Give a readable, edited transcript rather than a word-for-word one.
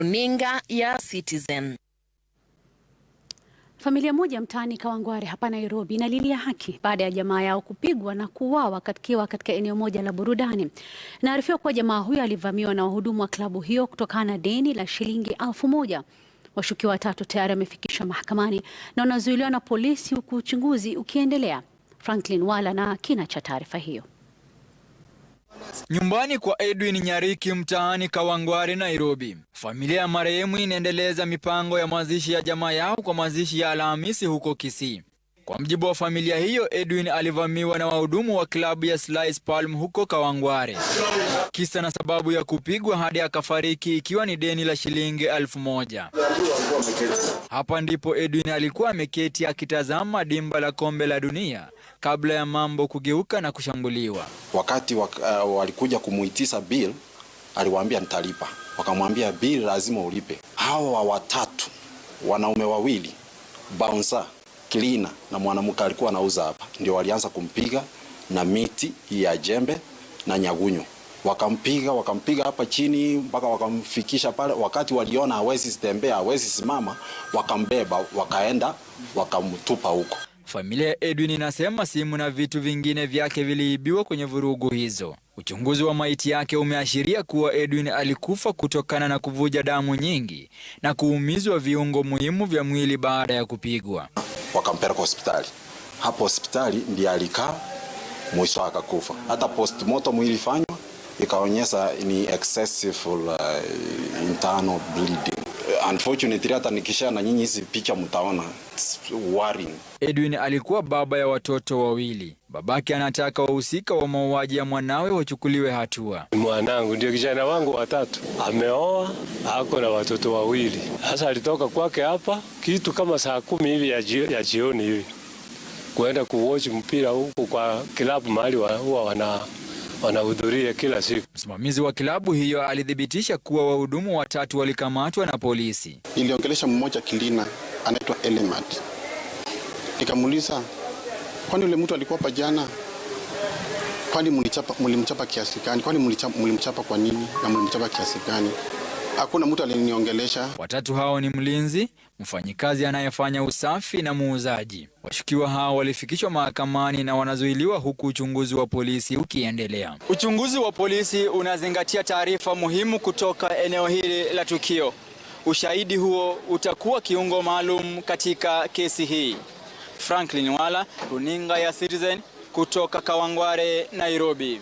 Runinga ya Citizen. Familia moja mtaani Kawangware hapa Nairobi inalilia haki baada ya jamaa yao kupigwa na kuuawa katika eneo moja la burudani. Inaarifiwa kuwa jamaa huyo alivamiwa na wahudumu wa klabu hiyo kutokana na deni la shilingi 1000. Washukiwa watatu tayari wamefikishwa mahakamani na wanazuiliwa na polisi huku uchunguzi ukiendelea. Franklin Wala na kina cha taarifa hiyo. Nyumbani kwa Edwin Nyariki mtaani Kawangware, Nairobi, familia ya marehemu inaendeleza mipango ya mazishi ya jamaa yao kwa mazishi ya Alhamisi huko Kisii. Kwa mjibu wa familia hiyo, Edwin alivamiwa na wahudumu wa klabu ya Slice Palm huko Kawangware, kisa na sababu ya kupigwa hadi akafariki ikiwa ni deni la shilingi 1000. Hapa ndipo Edwin alikuwa ameketi akitazama dimba la kombe la dunia kabla ya mambo kugeuka na kushambuliwa. Wakati walikuja kumuitisha bill, aliwaambia nitalipa. Wakamwambia bill lazima ulipe. Hawa watatu wanaume wawili, bouncer, cleaner na mwanamke alikuwa anauza hapa, ndio walianza kumpiga na miti ya jembe na nyagunyo. Wakampiga hapa chini mpaka wakamfikisha pale. Wakati waliona hawezi tembea, hawezi simama, wakambeba wakaenda wakamtupa huko. Familia ya Edwin inasema simu na vitu vingine vyake viliibiwa kwenye vurugu hizo. Uchunguzi wa maiti yake umeashiria kuwa Edwin alikufa kutokana na kuvuja damu nyingi na kuumizwa viungo muhimu vya mwili baada ya kupigwa. Wakampeleka hospitali. Hapo hospitali ndiye alikaa mwisho akakufa. Hata postmortem ilifanywa ikaonyesha ni excessive internal bleeding. Unfortunately, hata nikisha na nyinyi hizi picha mtaona. It's worrying. Edwin alikuwa baba ya watoto wawili. Babake anataka wahusika wa mauaji ya mwanawe wachukuliwe hatua. Mwanangu ndio kijana wangu watatu, ameoa, ako na watoto wawili. Sasa alitoka kwake hapa kitu kama saa 10 hivi ya jioni hivi kuenda kuwatch mpira huko kwa kilabu mahali huwa wanahudhuria kila siku. Msimamizi wa kilabu hiyo alithibitisha kuwa wahudumu watatu walikamatwa na polisi. Niliongelesha mmoja cleaner anaitwa Elemat. Nikamuuliza, kwani yule mtu alikuwa hapa jana? Kwani mlimchapa kiasi gani? Kwani mlimchapa kwa nini na mlimchapa kiasi gani? Hakuna mtu aliniongelesha. Watatu hao ni mlinzi, mfanyikazi anayefanya usafi na muuzaji. Washukiwa hao walifikishwa mahakamani na wanazuiliwa huku uchunguzi wa polisi ukiendelea. Uchunguzi wa polisi unazingatia taarifa muhimu kutoka eneo hili la tukio. Ushahidi huo utakuwa kiungo maalum katika kesi hii. Franklin Wala, runinga ya Citizen kutoka Kawangware, Nairobi.